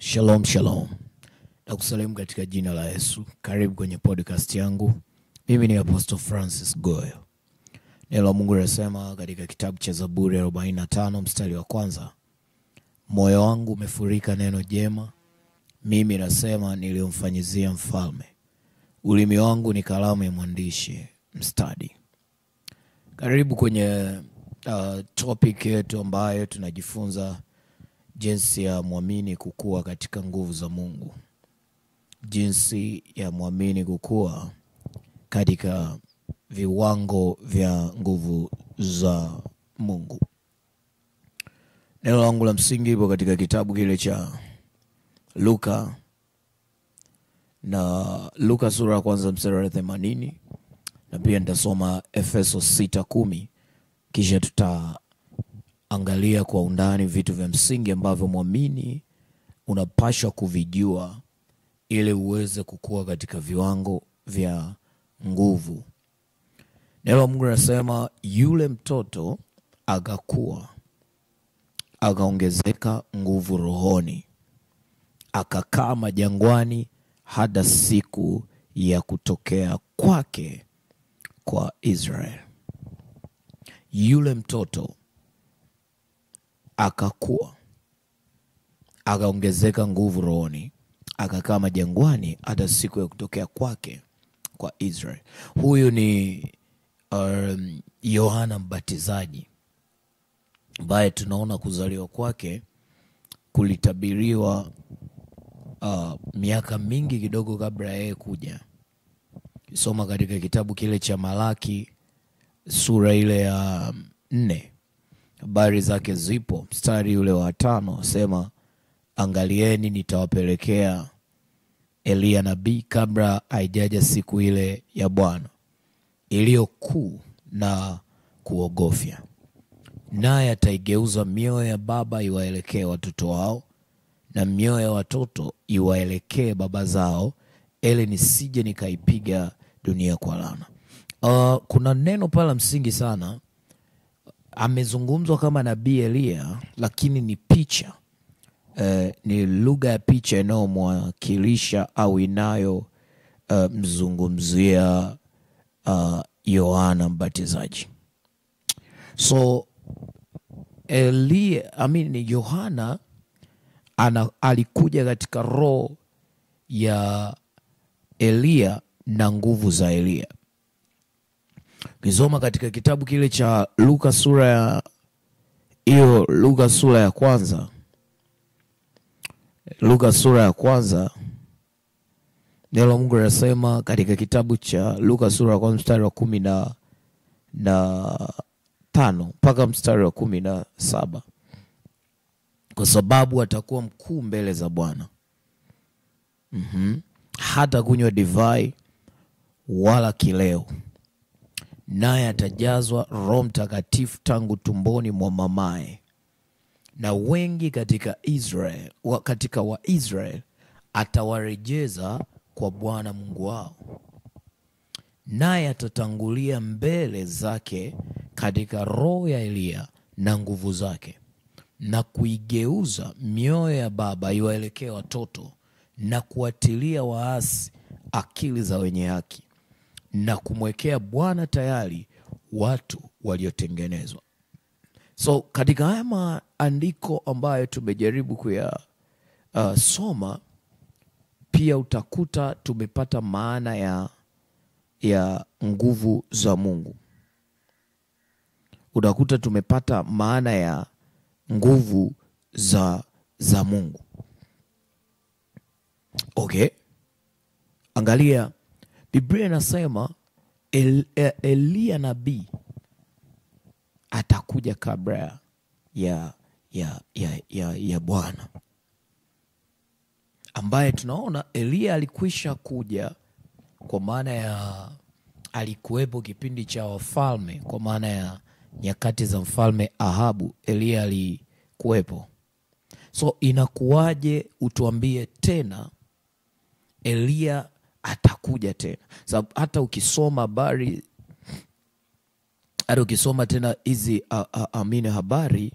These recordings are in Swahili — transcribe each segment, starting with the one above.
Shalom, shalom. Nakusalimu katika jina la Yesu. Karibu kwenye podcast yangu. Mimi ni Apostle Francis Goyo. Neno la Mungu linasema katika kitabu cha Zaburi 45 mstari wa kwanza, moyo wangu umefurika neno jema, mimi nasema niliyomfanyizia mfalme. Ulimi wangu ni kalamu ya mwandishi mstadi. Karibu kwenye topic yetu ambayo tunajifunza jinsi ya muamini kukua katika nguvu za Mungu. Jinsi ya muamini kukua katika viwango vya nguvu za Mungu. Neno langu la msingi ipo katika kitabu kile cha Luka, na Luka sura ya kwanza mstari wa 80, na pia nitasoma Efeso 6:10, kisha tutaangalia kwa undani vitu vya msingi ambavyo muamini unapaswa kuvijua ili uweze kukua katika viwango vya nguvu. Neno la Mungu linasema yule mtoto akakua, akaongezeka nguvu rohoni, akakaa majangwani hata siku ya kutokea kwake kwa Israel. Yule mtoto akakua, akaongezeka nguvu rohoni, akakaa majangwani hata siku ya kutokea kwake kwa Israel. Huyu ni Yohana Mbatizaji, ambaye tunaona kuzaliwa kwake kulitabiriwa miaka mingi kidogo kabla yeye kuja. Soma katika kitabu kile cha Malaki sura ile ya 4, habari zake zipo. Mstari ule wa 5 sema, angalieni nitawapelekea Eliya nabii kabla haijaja siku ile ya Bwana iliyo kuu na kuogofya, naye ataigeuza mioyo ya baba iwaelekee watoto wao, na mioyo ya watoto iwaelekee baba zao, ili nisije nikaipiga dunia kwa laana. Kuna neno pala msingi sana, amezungumzwa kama nabii Eliya, lakini ni picha. Ni lugha ya picha inayomwakilisha au inayo mzungumzia Yohana Mbatizaji. So Yohana alikuja katika roho ya Eliya na nguvu za Eliya. Ukisoma katika kitabu kile cha Luka sura ya hiyo, Luka sura ya kwanza, Luka sura ya kwanza, neno la Mungu linasema katika kitabu cha Luka sura ya kwanza mstari wa 15 mpaka mstari wa 17, kwa sababu atakuwa mkuu mbele za Bwana, hata kunywa divai wala kileo, naye atajazwa Roho Mtakatifu tangu tumboni mwa mamaye, na wengi katika Israel, katika wa Israel atawarejeza kwa Bwana Mungu wao, naye atatangulia mbele zake katika roho ya Eliya na nguvu zake, na kuigeuza mioyo ya baba iwaelekee watoto, na kuatilia waasi akili za wenye haki, na kumwekea Bwana tayari watu waliotengenezwa. So katika haya maandiko ambayo tumejaribu kuya soma, pia utakuta tumepata maana ya nguvu za Mungu. Utakuta tumepata maana ya nguvu za Mungu. Okay. Angalia, Biblia inasema Eliya nabii atakuja kabla ya Bwana, ambaye tunaona Eliya alikwisha kuja, kwa maana ya alikuwepo kipindi cha wafalme, kwa maana ya nyakati za mfalme Ahabu, Eliya alikuwepo. So inakuwaje utuambie tena Eliya atakuja tena? Sababu hata ukisoma habari, hata ukisoma tena hizi amina habari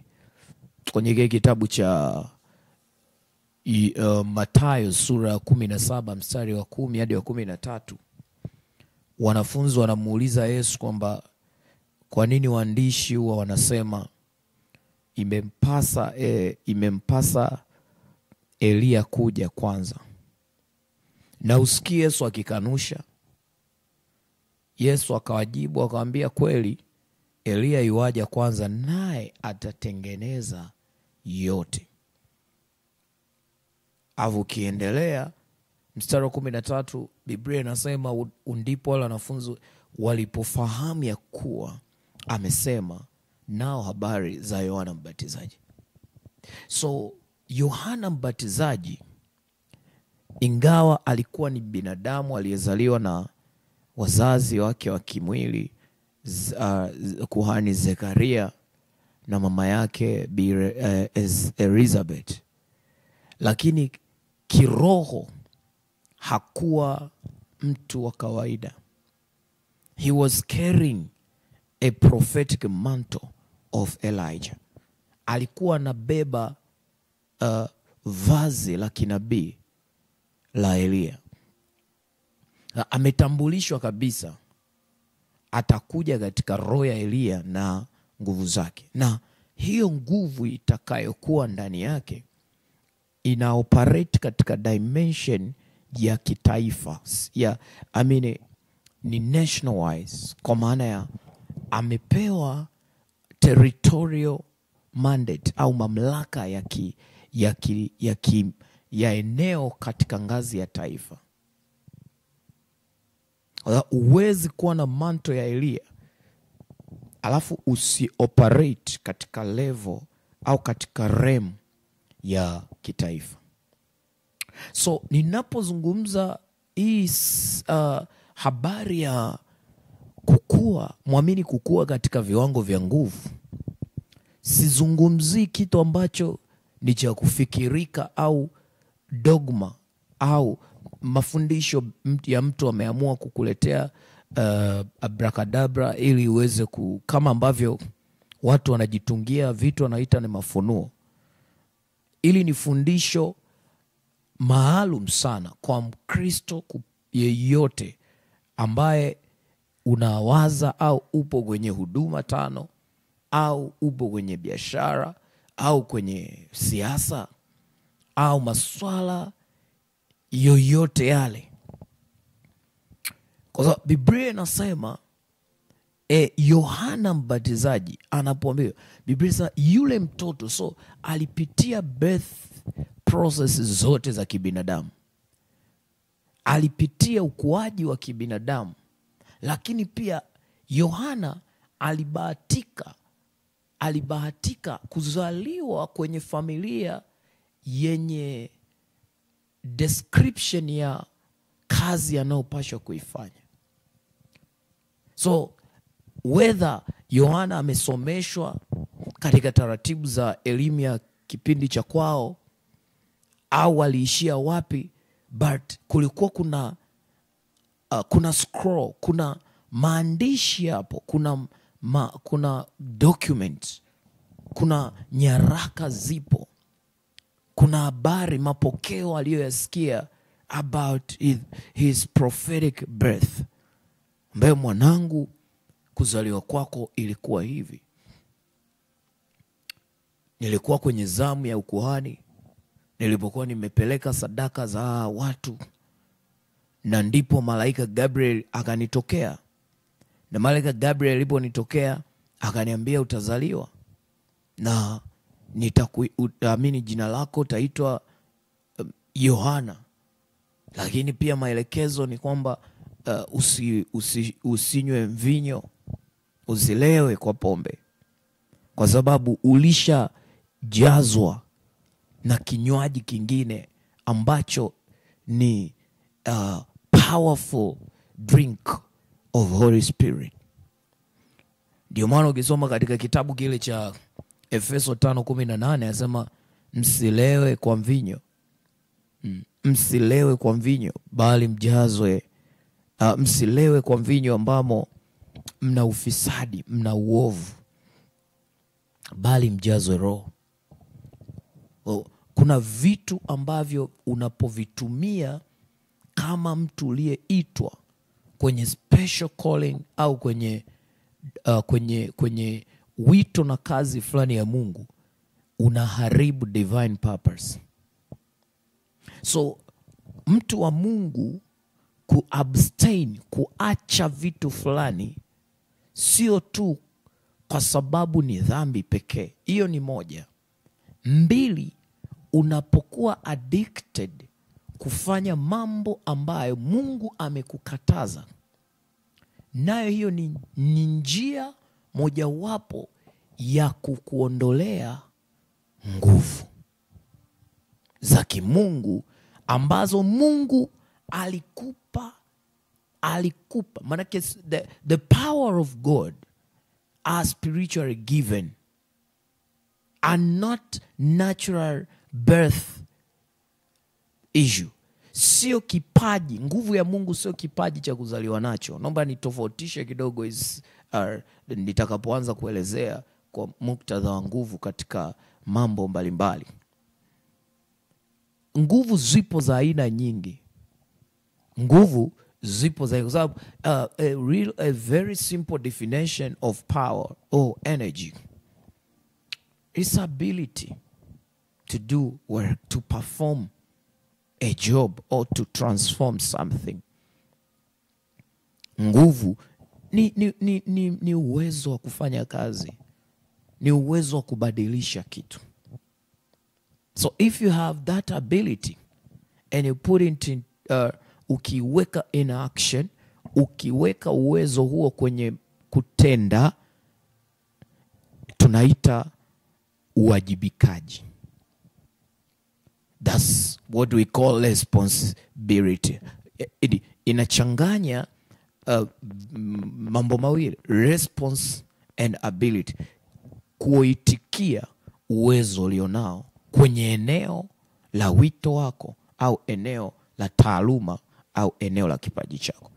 kwenye kile kitabu cha Mathayo sura ya 17 mstari wa 10 hadi wa 13, wanafunzi wanamuuliza Yesu kwamba kwa nini waandishi huwa wanasema imempasa Eliya kuja kwanza. Na usikie Yesu akikanusha. Yesu akawajibu akamwambia, kweli Eliya yuaja kwanza, naye atatengeneza yote. Avu kiendelea mstari wa 13, Biblia inasema ndipo wale wanafunzi walipofahamu ya kuwa amesema nao habari za Yohana Mbatizaji. So Yohana Mbatizaji, ingawa alikuwa ni binadamu aliyezaliwa na wazazi wake wa kimwili, kuhani Zekaria na mama yake Elizabeth, lakini kiroho hakuwa mtu wa kawaida. He was carrying a prophetic mantle of Elijah. Alikuwa anabeba vazi la kinabii la Elia. Ametambulishwa kabisa atakuja katika roho ya Elia na nguvu zake. Na hiyo nguvu itakayokuwa ndani yake ina operate katika dimension ya kitaifa, ya I mean, ni nationalize, kwa maana ya amepewa territorial mandate au mamlaka ya eneo katika ngazi ya taifa. Huwezi kuwa na manto ya Elia alafu usioperate katika level au katika realm ya kitaifa. So ninapozungumza hii habari ya kukua, muamini kukua katika viwango vya nguvu, sizungumzii kitu ambacho ni cha kufikirika au dogma au mafundisho ya mtu ameamua kukuletea abracadabra ili uweze kama ambavyo watu wanajitungia vitu wanaita ni mafunuo. Ili ni fundisho maalum sana kwa Mkristo yeyote ambaye unawaza au upo kwenye huduma tano au upo kwenye biashara au kwenye siasa au maswala yoyote yale. Kwa sababu Biblia inasema Yohana Mbatizaji anapoambiwa, Biblia inasema yule mtoto, so alipitia birth process zote za kibinadamu, alipitia ukuaji wa kibinadamu, lakini pia Yohana alibahatika kuzaliwa kwenye familia yenye description ya kazi anayopaswa kuifanya. So whether Yohana amesomeshwa katika taratibu za elimu ya kipindi cha kwao au aliishia wapi, but kulikuwa kuna scroll, kuna maandishi hapo, kuna document, kuna nyaraka zipo, kuna habari, mapokeo aliyoyasikia about his prophetic birth. Ambaye mwanangu, kuzaliwa kwako ilikuwa hivi. Nilikuwa kwenye zamu ya ukuhani nilipokuwa nimepeleka sadaka za watu, na ndipo malaika Gabriel akanitokea. Na malaika Gabriel aliponitokea akaniambia utazaliwa na nitakuamini, jina lako utaitwa Yohana. Lakini pia maelekezo ni kwamba usinywe mvinyo, usilewe kwa pombe, kwa sababu ulishajazwa na kinywaji kingine ambacho ni powerful drink of Holy Spirit. Ndio maana ukisoma katika kitabu kile cha Efeso 5:18 anasema msilewe kwa mvinyo. Msilewe kwa mvinyo bali mjazwe, msilewe kwa mvinyo ambamo mna ufisadi, mna uovu, bali mjazwe Roho. Kuna vitu ambavyo unapovitumia kama mtu uliyeitwa kwenye special calling au kwenye wito na kazi fulani ya Mungu, unaharibu divine purpose. So mtu wa Mungu kuabstain, kuacha vitu fulani, sio tu kwa sababu ni dhambi pekee. Hiyo ni moja. Mbili, unapokuwa addicted kufanya mambo ambayo Mungu amekukataza, nayo hiyo ni njia mojawapo ya kukuondolea nguvu za kimungu ambazo Mungu alikupa. Maanake the power of God are spiritually given, are not natural birth issue. Sio kipaji, nguvu ya Mungu sio kipaji cha kuzaliwa nacho. Naomba nitofautishe kidogo nitakapoanza kuelezea kwa muktadha wa nguvu katika mambo mbalimbali. Nguvu zipo za aina nyingi. Nguvu zipo za, kwa sababu a very simple definition of power or energy is ability to do work, to perform a job or to transform something. Nguvu ni uwezo wa kufanya kazi, ni uwezo wa kubadilisha kitu. So if you have that ability and you put it in, ukiweka in action, ukiweka uwezo huo kwenye kutenda, tunaita uwajibikaji. That's what we call responsibility. Inachanganya mambo mawili, response and ability. Kuitikia uwezo ulionao kwenye eneo la wito wako au eneo la taaluma au eneo la kipaji chako.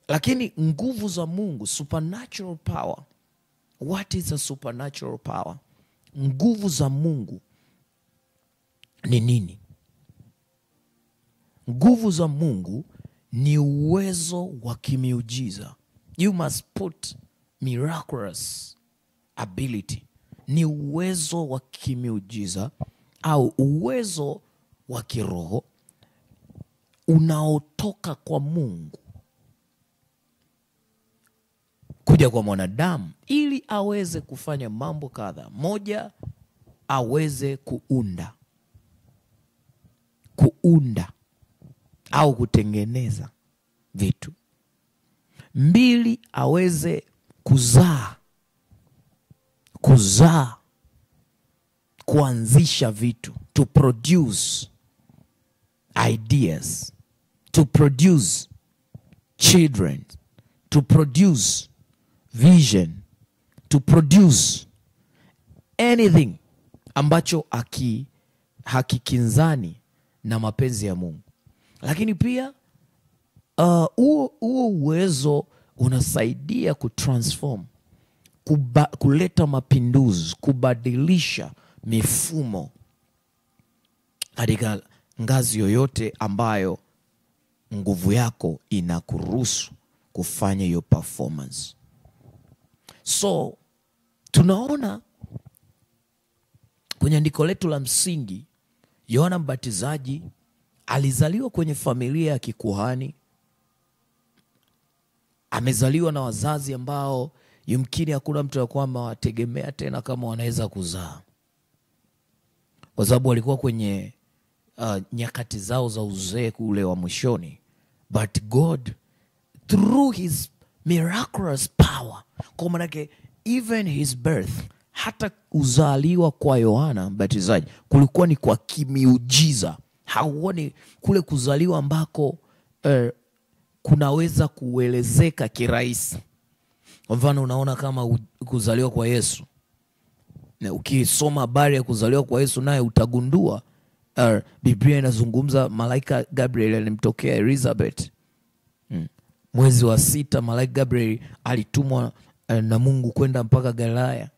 Lakini nguvu za Mungu, supernatural power. What is a supernatural power? Nguvu za Mungu ni nini? Nguvu za Mungu ni uwezo wa kimiujiza. You must put miraculous ability. Ni uwezo wa kimiujiza au uwezo wa kiroho unaotoka kwa Mungu kuja kwa mwanadamu ili aweze kufanya mambo kadha. Moja, aweze kuunda. Kuunda au kutengeneza vitu. Mbili, aweze kuzaa. Kuzaa, kuanzisha vitu, to produce ideas, to produce children, to produce vision, to produce anything ambacho hakikinzani na mapenzi ya Mungu. Lakini pia huo uwezo unasaidia kutransform, kuleta mapinduzi, kubadilisha mifumo katika ngazi yoyote ambayo nguvu yako inakuruhusu kufanya hiyo performance. So tunaona kwenye andiko letu la msingi, Yohana Mbatizaji alizaliwa kwenye familia ya kikuhani. Amezaliwa na wazazi ambao yumkini hakuna mtu alikuwa wategemea tena kama wanaweza kuzaa, kwa sababu walikuwa kwenye nyakati zao za uzee kule wa mwishoni. But God through his miraculous power, kwa maana yake even his birth, hata kuzaliwa kwa Yohana Mbatizaji kulikuwa ni kwa kimiujiza. Hauoni kule kuzaliwa ambako kunaweza kuelezeka kirahisi. Kwa mfano unaona kama kuzaliwa kwa Yesu. Na ukisoma habari ya kuzaliwa kwa Yesu naye utagundua Biblia inazungumza malaika Gabriel alimtokea Elizabeth. Mwezi wa 6 malaika Gabriel alitumwa na Mungu kwenda mpaka Galilaya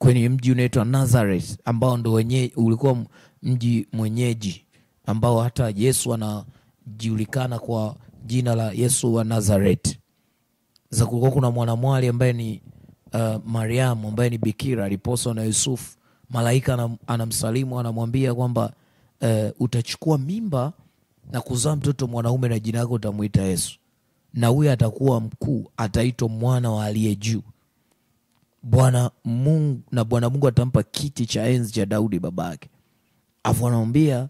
kwenye mji unaitwa Nazareth, ambao ndo wenyewe ulikuwa mji mwenyeji ambao hata Yesu anajulikana kwa jina la Yesu wa Nazareth. Sasa kulikuwa kuna mwanamwali ambaye ni Mariamu, ambaye ni bikira, aliposwa na Yusufu. Malaika anamsalimu, anamwambia kwamba utachukua mimba na kuzaa mtoto mwanaume na jina lako utamuita Yesu. Na huyu atakuwa mkuu, ataitwa mwana wa aliye juu. Bwana Mungu, na Bwana Mungu atampa kiti cha enzi cha Daudi babake. Afu anamwambia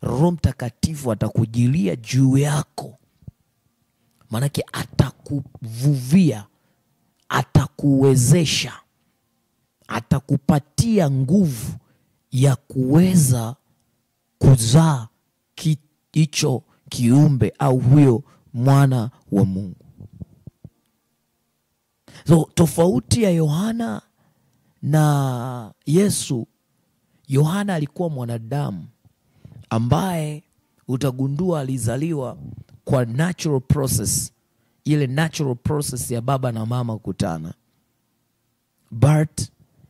Roho Mtakatifu atakujilia juu yako. Maanake atakuvuvia, atakuwezesha, atakupatia nguvu ya kuweza kuzaa hicho kiumbe au huyo mwana wa Mungu. So tofauti ya Yohana na Yesu, Yohana alikuwa mwanadamu ambaye utagundua alizaliwa kwa natural process, ile natural process ya baba na mama kukutana. But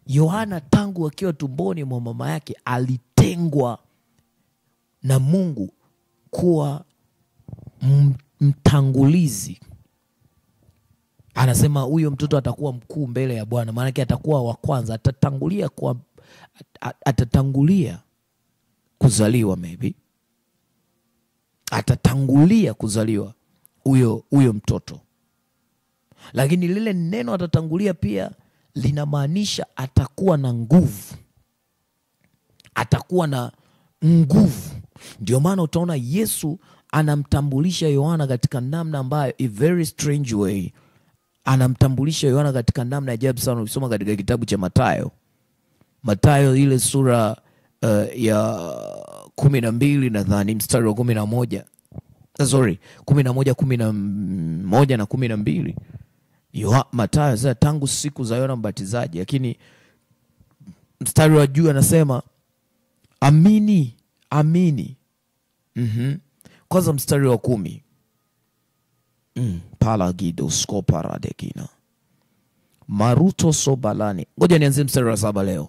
Yohana tangu akiwa tumboni mwa mama yake alitengwa na Mungu kuwa mtangulizi. Anasema huyo mtoto atakuwa mkuu mbele ya Bwana, maana yake atakuwa wa kwanza, atatangulia kuzaliwa, maybe atatangulia kuzaliwa huyo mtoto. Lakini lile neno atatangulia pia linamaanisha atakuwa na nguvu. Atakuwa na nguvu. Ndio maana utaona Yesu anamtambulisha Yohana katika namna ambayo, a very strange way, anamtambulisha Yohana katika namna ya ajabu sana. Ukisoma katika kitabu cha Mathayo, Mathayo ile sura ya 12 nadhani, mstari wa 11, sorry, 11, 11 na 12. Mathayo sasa, tangu siku za Yohana Mbatizaji, lakini mstari wa juu anasema amini, amini. Kwanza mstari wa 10. Palagidoskoparadekina maruto sobalani. Ngoja nianzie mstari wa 7 leo.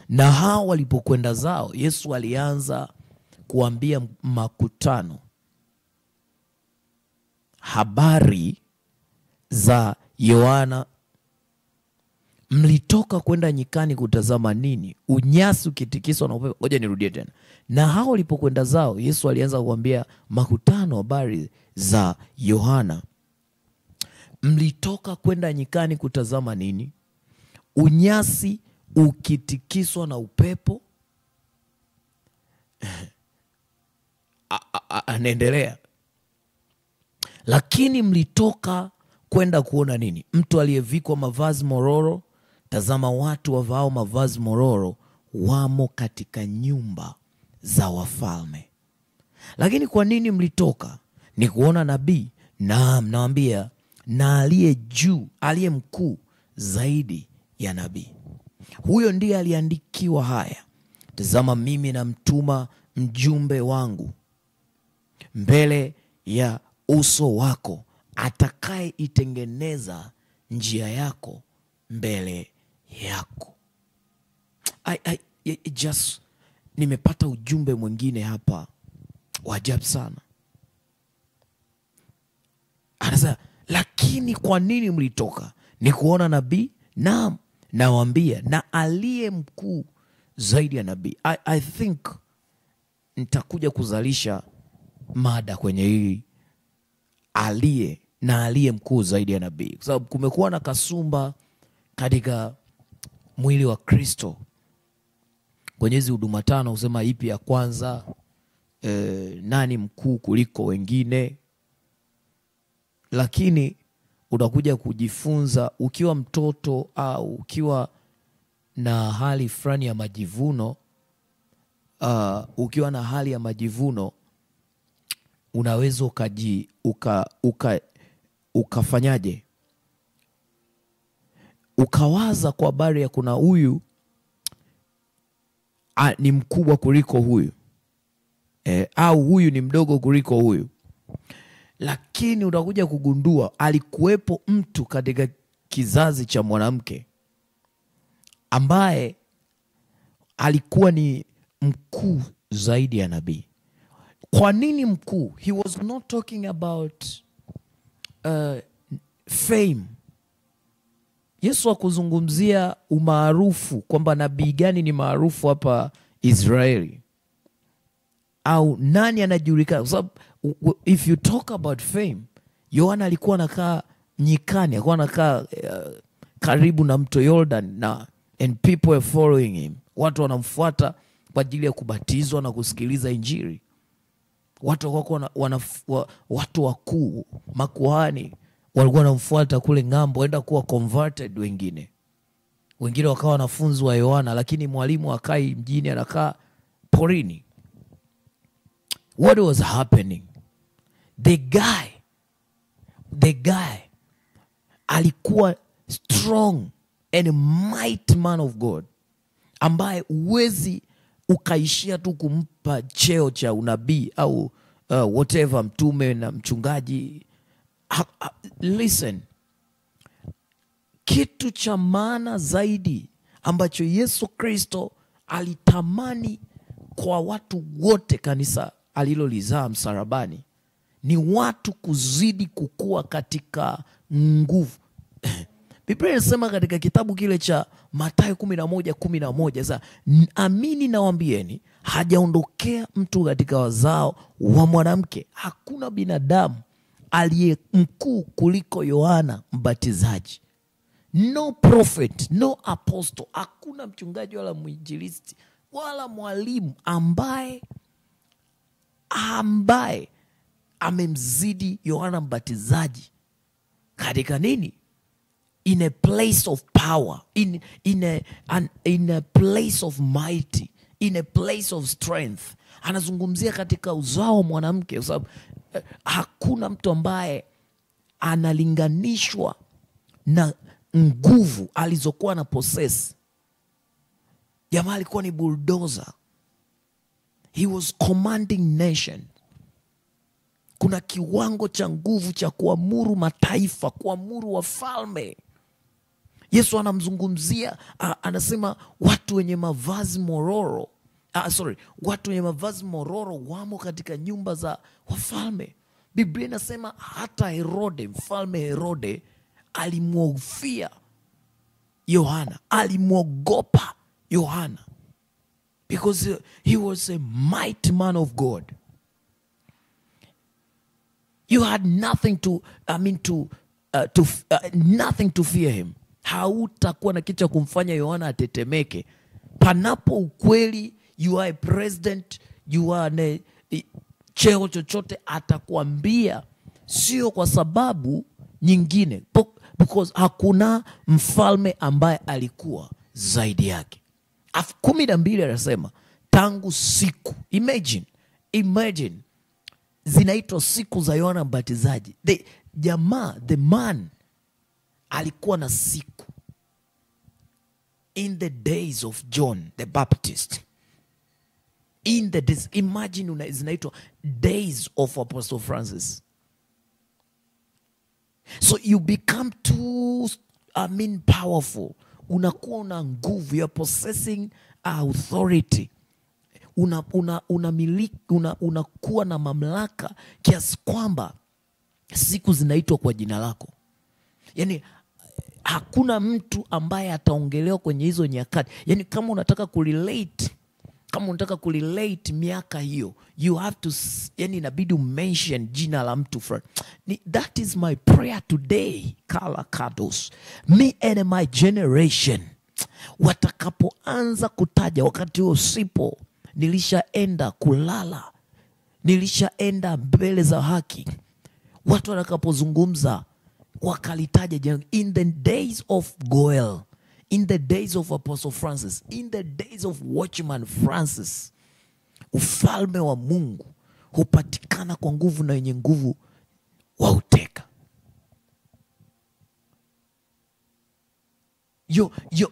Na hao walipokwenda zao, Yesu alianza kuambia makutano habari za Yohana. Mlitoka kwenda nyikani kutazama nini? Unyasi ukitikiswa na upepo. Ngoja nirudie tena. Na hao walipokwenda zao, Yesu alianza kuambia makutano habari za Yohana. Mlitoka kwenda nyikani kutazama nini? Unyasi ukitikiswa na upepo. Anaendelea. Lakini mlitoka kwenda kuona nini? Mtu aliyevikwa mavazi mororo. Tazama, watu wavao mavazi mororo wamo katika nyumba za wafalme. Lakini kwa nini mlitoka? Ni kuona nabii? Naam, nawaambia, na aliye juu, aliye mkuu zaidi ya nabii. Huyo ndiye aliandikiwa haya: tazama, mimi namtuma mjumbe wangu mbele ya uso wako, atakaye itengeneza njia yako mbele yako. I just nimepata ujumbe mwingine hapa wa ajabu sana. Anasema, lakini kwa nini mlitoka? Ni kuona nabii? Naam, nawaambia, na aliye mkuu zaidi ya nabii. I think nitakuja kuzalisha mada kwenye hii aliye na aliye mkuu zaidi ya nabii, kwa sababu kumekuwa na kasumba katika mwili wa Kristo kwenye hizi huduma tano, kusema ipi ya kwanza, nani mkuu kuliko wengine. Lakini utakuja kujifunza ukiwa mtoto au ukiwa na hali fulani ya majivuno, ukiwa na hali ya majivuno unaweza ukafanyaje? Ukawaza kwa habari ya kuna huyu ni mkubwa kuliko huyu, au huyu ni mdogo kuliko huyu. Lakini utakuja kugundua alikuwepo mtu katika kizazi cha mwanamke ambaye alikuwa ni mkuu zaidi ya nabii. Kwa nini mkuu? He was not talking about fame. Yesu hakuzungumzia umaarufu kwamba nabii gani ni maarufu hapa Israeli au nani anajulikana. Kwa sababu if you talk about fame, Yohana alikuwa anakaa nyikani, alikuwa anakaa karibu na mto Yordan na and people were following him. Watu wanamfuata kwa ajili ya kubatizwa na kusikiliza Injili. Watu wako watu wakuu, makuhani walikuwa wanamfuata kule ng'ambo, waenda kuwa converted wengine. Wengine wakawa wanafunzi wa Yohana, lakini mwalimu akai mjini, anakaa porini. What was happening? The guy alikuwa strong and mighty man of God, ambaye huwezi ukaishia tu kumpa cheo cha unabii au whatever, mtume na mchungaji. Listen, kitu cha maana zaidi ambacho Yesu Kristo alitamani kwa watu wote kanisa alilolizaa msalabani ni watu kuzidi kukua katika nguvu. Biblia inasema katika kitabu kile cha Mathayo 11:11, sasa amini nawaambieni, hajaondokea mtu katika wazao wa mwanamke, hakuna binadamu aliye mkuu kuliko Yohana Mbatizaji. No prophet, no apostle, hakuna mchungaji wala mwinjilisti wala mwalimu ambaye amemzidi Yohana Mbatizaji katika nini? In a place of power, in a place of mighty, in a place of strength. Anazungumzia katika uzao mwanamke, kwa sababu hakuna mtu ambaye analinganishwa na nguvu alizokuwa na possess. Jamaa alikuwa ni bulldozer. He was commanding nation. Kuna kiwango cha nguvu cha kuamuru mataifa, kuamuru wafalme. Yesu anamzungumzia, anasema watu wenye mavazi mororo, watu wenye mavazi mororo wamo katika nyumba za wafalme. Biblia inasema hata Herode, mfalme Herode alimhofia Yohana, alimwogopa Yohana because he was a mighty man of God. You had nothing to, nothing to fear him. Hautakuwa na kitu cha kumfanya Yohana atetemeke. Panapo ukweli, you are a president, you are a cheo chochote, atakwambia sio kwa sababu nyingine, because hakuna mfalme ambaye alikuwa zaidi yake. 12 anasema tangu siku, imagine zinaitwa siku za Yohana Mbatizaji. The jamaa, the man alikuwa na siku. In the days of John the Baptist. In the days, imagine zinaitwa days of Apostle Francis. So you become too, powerful. Unakuwa una nguvu, you are possessing authority. Unakuwa na mamlaka kiasi kwamba siku zinaitwa kwa jina lako. Yani hakuna mtu ambaye ataongelewa kwenye hizo nyakati. Yani kama unataka kurelate, miaka hiyo, you have to, yani inabidi mention jina la mtu fulani. That is my prayer today, Kala Kados. Me and my generation watakapoanza kutaja, wakati huo sipo, nilishaenda kulala, nilishaenda mbele za haki. Watu watakapozungumza wakalitaja jina, in the days of Goel, in the days of Apostle Francis, in the days of Watchman Francis, ufalme wa Mungu hupatikana kwa nguvu na wenye nguvu wauteka.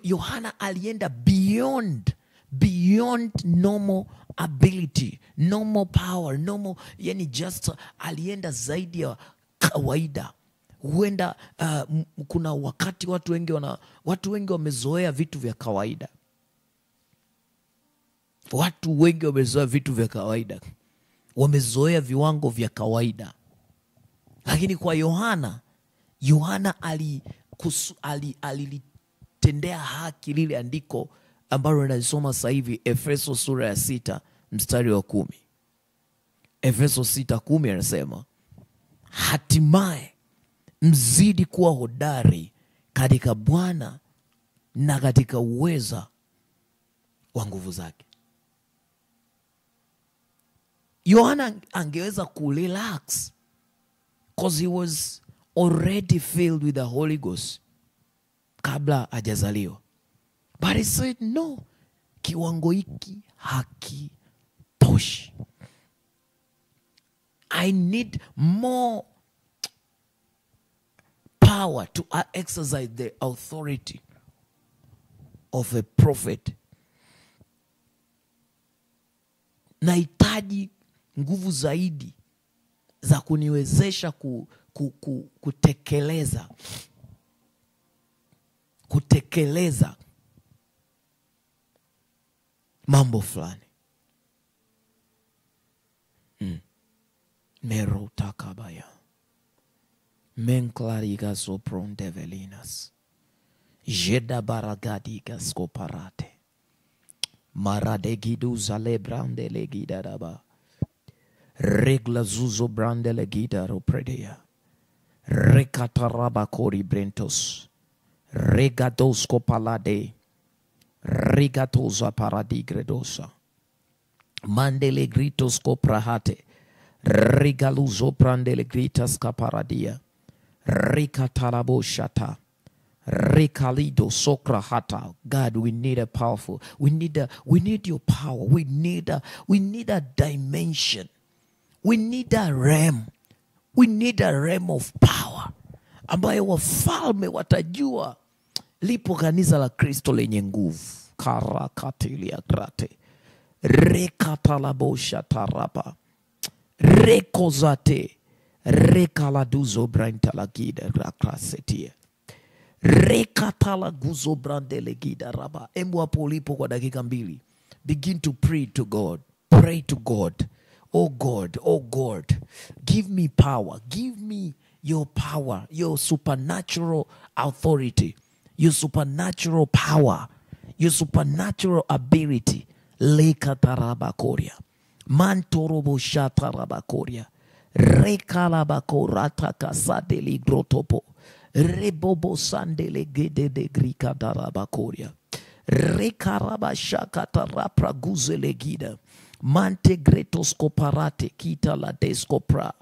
Yohana alienda beyond normal ability, normal power, normal, yani just alienda zaidi ya kawaida. Huenda kuna wakati watu wengi wamezoea vitu vya kawaida. Watu wengi wamezoea vitu vya kawaida. Wamezoea viwango vya kawaida. Lakini kwa Yohana, Yohana alilitendea haki lile andiko ambalo ninalisoma sasa hivi, Efeso sura ya 6 mstari wa 10. Efeso 6:10 anasema, hatimaye mzidi kuwa hodari katika Bwana na katika uweza wa nguvu zake. Yohana angeweza kurelax because he was already filled with the Holy Ghost kabla hajazaliwa. But he said no, kiwango hiki hakitoshi. I need more power to exercise the authority of a prophet. Nahitaji nguvu zaidi za kuniwezesha kutekeleza mambo fulani. Merotakabaya menklariga sopron develinas jeda baragadiga skoparate maradegidu zalebrande legidaraba regla zuzo brande legida ropredea rekataraba kori brentos regadosko palade regatoza paradigredosa mandele gritos koprahate regaluzo brandele gritas kaparadia rekatarabo shata rekalido sokrahata. God, we need a powerful, we need your power, we need a dimension, we need a realm, we need a realm of power ambayo wafalme watajua lipo kanisa la Kristo lenye nguvu. Karakatilia grate rekatalabosha taraba rekozate rekaladuzo brantalagida rakrasetia rekatalaguzo brandelegida raba. Embu hapo ulipo kwa dakika 2, begin to pray to God. Pray to God. Oh God, oh God, give me power. Give me your power, your supernatural authority, your supernatural power, your supernatural ability. Lekatarabakoria mantorobo shatarabakoria rekalabakorata kasadeli grotopo rebobo sandele gede de grika darabakoria rekarabashakatarapraguzelegida mante gretoskoparate kita la deskopra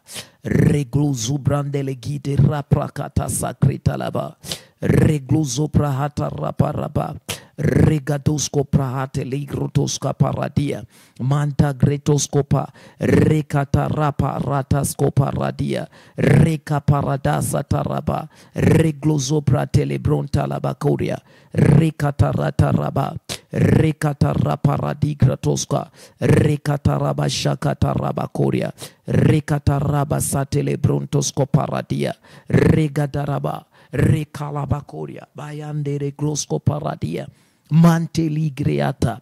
regluzu brandelegide raprakata sakrita laba regluzo prahata raparaba regadosko prahate ligrotoska paradia manta gretoskopa rekata rapa rataskopa radia reka paradasa taraba reglozo pratelebronta labakoria rekata raba rekata paradigratoska rekata raba shakata rabakoria rekata raba satelebrontosko paradia regadaraba rekalabakoria bayandere grosko paradia manteligreata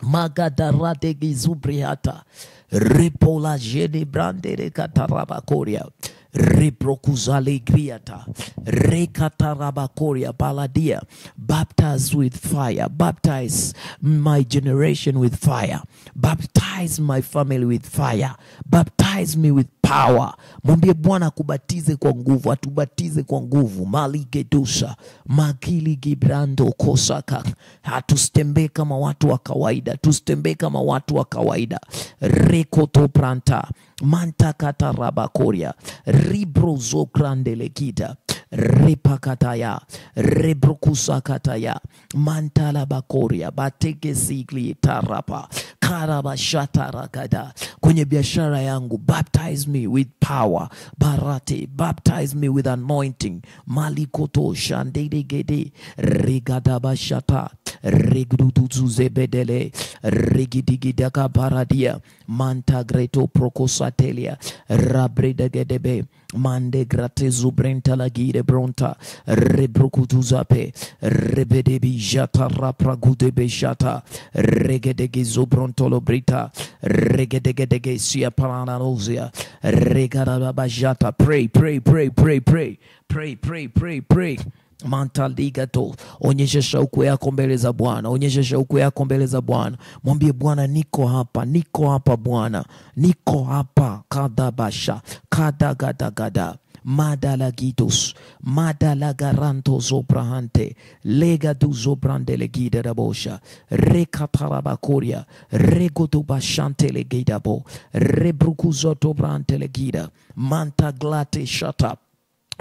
magadarate gizubriata repola jene brandere katarabakoria reprokuzalegriata rekatarabakoria baladia. Baptize with fire, baptize my generation with fire, baptize my family with fire, baptize me with power. Mwambie Bwana kubatize kwa nguvu, atubatize kwa nguvu. Maligedusha makili gibrando kosaka. Hatusitembee kama watu wa kawaida, tusitembee kama watu wa kawaida. Rekoto pranta mantakata rabakoria ribrozo grandelegida repakataya rebrokusakataya mantalabakoria bateke sigli tarapa karabashatarakada. Kwenye biashara yangu, baptize me with power barate, baptize me with anointing. Malikoto shandegede regadabashata Regduduzu zebedele rigidigidaka paradia manta greto prokosatelia rabredegedebe mande grate zubrenta lagire bronta rebrukutuzape rebedebi jata rapragudebe jata regedege zubrontolo brita regedegedege sia paranalozia regarabajata. Pray, pray, pray, pray, pray, pray, pray, pray, pray. Mantaligato, onyesha shauku yako mbele za Bwana, onyesha shauku yako mbele za Bwana. Mwambie Bwana, niko hapa, niko hapa Bwana, niko hapa. Kadabasha kadagadagada madalagitos madalagaranto zobrahante legadu zobrandelegida rabosha rekatarabakoria regodobashante legidabo rebrukuzotobrante legida mantaglate shata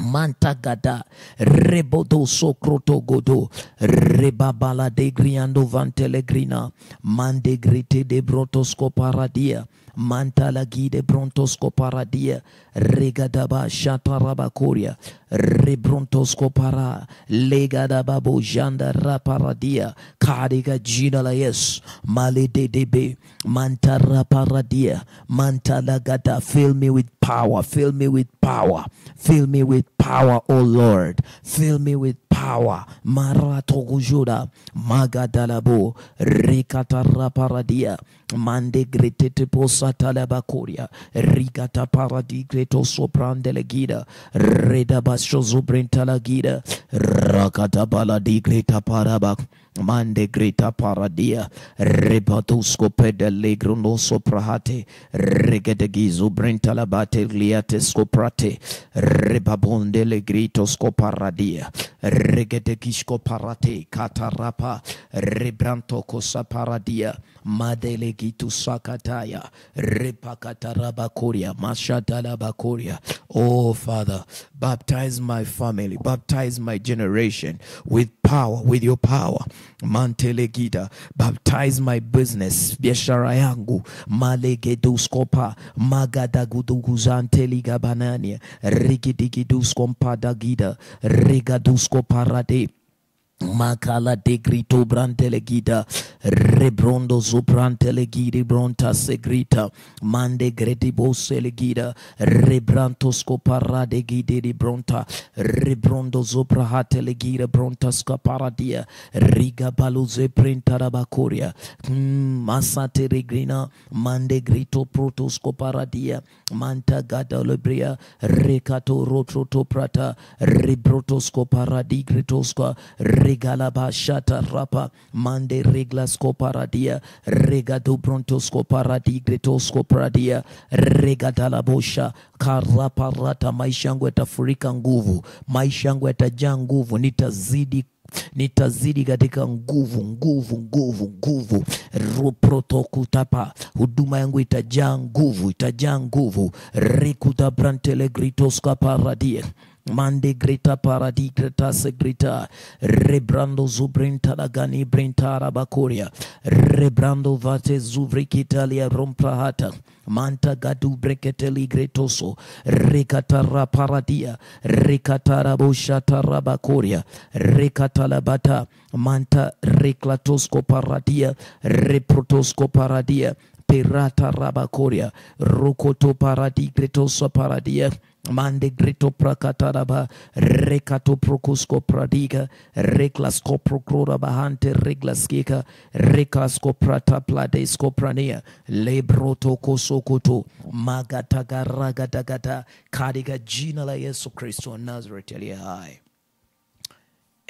mantagada rebodo sokroto godo rebabala de griando vantelegrina mande grite de brotosco paradia mantala gide brontosco paradia regadaba shatarabakoria rebrontosco para legadaba bojanda raparadia katika jina la Yesu male de debe mantara paradia mantala gada. Fill me with power, fill me with power, fill me with power, O Lord, fill me with power. Maratogujuda magadalabo rekatara paradia mande gretete posatalabakoria rigata paradigreto soprandelegida redabashozubrentalagira rakatabala digreta parabak mande greta paradia rebatusco pedelegro soprahate regedegizu brentalabate gliatesco prate rebabonde legritosco paradia regedegishko parate katarapa rebranto kosa paradia madelegitu sakataya repakatarabakoria mashadalabakoria. Oh Father, baptize my family, baptize my generation with power, with your power. Mantelegida, baptize my business, biashara yangu, malegeduskopa, magadaguduguzanteliga banania, rigidigiduskompadagida, regaduskoparade. Makala de grito brantelegida rebrondo zobrantelegidi bronta segrita mande gredibo selegida rebranto parade gidi bronta rebrondo zobrahatelegida bronta scaparadia riga baluze printarabakoria masate regrina mande grito protosco paradia manta gadalebria recato rotroto prata rebrotosco paradigritoska regalaba shata rapa mande reglasco paradia regado brontosco paradigretosko paradia regadalabosha karaparata. Maisha yangu yatafurika nguvu, maisha yangu yatajaa nguvu, nitazidi katika nguvu, nguvu, nguvu, nguvu. Ruprotokutapa, huduma yangu itajaa nguvu, itajaa nguvu. Rikuta brantelegritoska paradia mande greta paradi greta segreta rebrando zubrinta lagani brintara bakoria rebrando vate zuvrikitalia romprahata manta gadu breketeli gretoso rekatara paradia rekatara boshatara bakoria rekatalabata manta reklatosko paradia reprotosko paradia pirata rabakoria rokoto paradi gretoso paradia mande grito prakataraba rekato prokosko pradiga reklasko prokrora bahante reglaskika rekasko prata pladesko prania lebroto kosokoto magatagaragadagada katika jina la Yesu Kristo wa Nazareth aliye hai.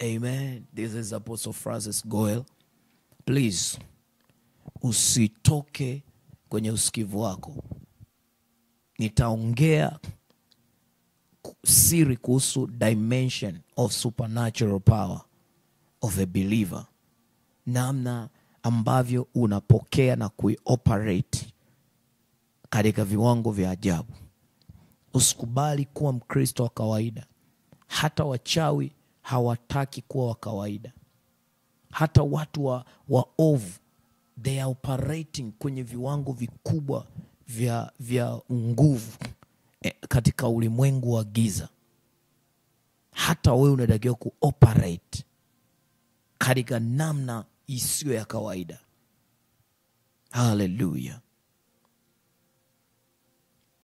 Amen. This is Apostle Francis Goel. Please, usitoke kwenye usikivu wako. Nitaongea siri kuhusu dimension of supernatural power of a believer, namna ambavyo unapokea na kuioperate katika viwango vya ajabu. Usikubali kuwa Mkristo wa kawaida. Hata wachawi hawataki kuwa wa kawaida. Hata watu wa ovu, they are operating kwenye viwango vikubwa vya nguvu katika ulimwengu wa giza. Hata wewe unatakiwa kuoperate katika namna isiyo ya kawaida. Haleluya!